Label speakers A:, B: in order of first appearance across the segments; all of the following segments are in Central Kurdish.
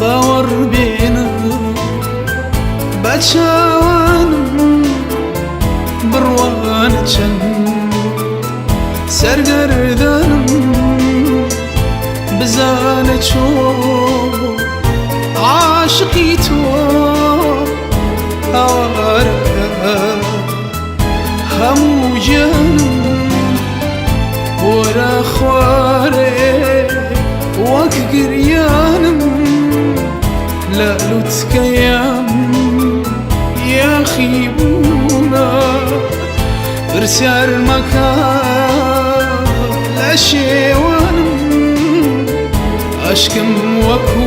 A: باوەڕ بێنە بە چاوانم بڕوانە چەند سەرگەردانم بزانە چۆن عاشقی تۆ هاوارەکە هەموو گیانم وەرە خوارێ وەک گریانم لە لوتکەیان یاخی بوونە پرسیار مەکە لە شێوانم ئەشکم وەکو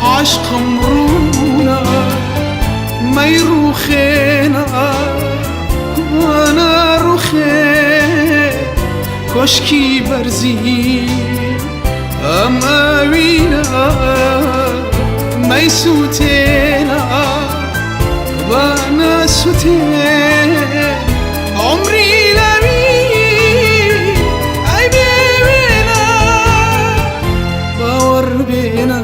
A: عاشقم ڕوونە مەیڕوخێنە ناڕوخێ کۆشکی بەرزی ئەم ئەوینە مەیسووتێنە با ناسووتێ عومری لاوی ئەی بێ وێنە باوەڕ بێنە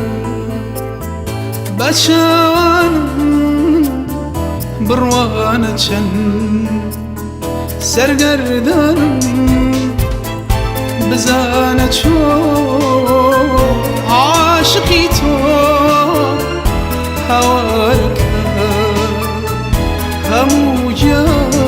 A: بە چاوانم بڕوانە چەند سەرگەردانم بزانە چۆن عاشقی تۆ هاوارەکە هەموو گیانێ.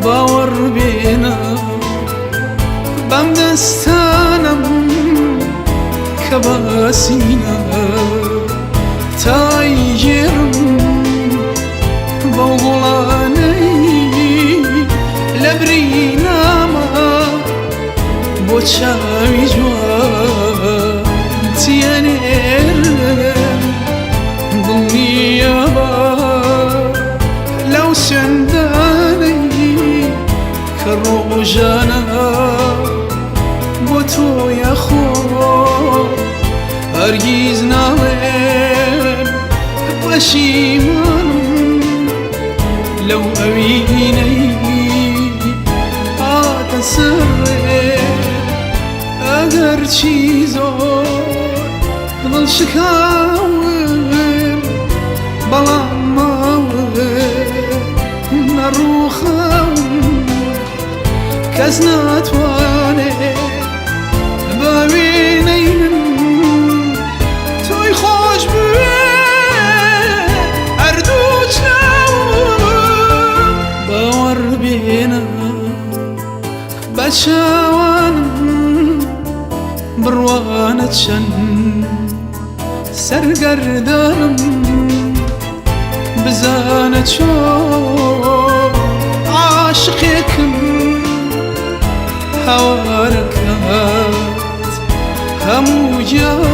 A: باوەڕ بێنە بەم دەستانم کە باسینە تای گێڕم بەو گوڵانەی لە برینامە بۆ چاوی جوان تیەنێرم دڵنیابە لەو سوێندانەی کە ڕۆژانە بۆ تۆ یاخۆ هەرگیز ناڵێم پەشیمانم لەو ئەوینەی هاتە سەرێ ئەگەر چی زۆر دڵ شکاوم بەڵام ماوە نەڕووخاوم کەس ناتوانێ بە وێنەی من تۆی خۆش بوێ هەردوو چاوم باوەڕ بێنە بە چاوانم بڕوانە چەند سەرگەردانم بزانە چۆن عاشقێکم هاوارەکات هەموو گیان.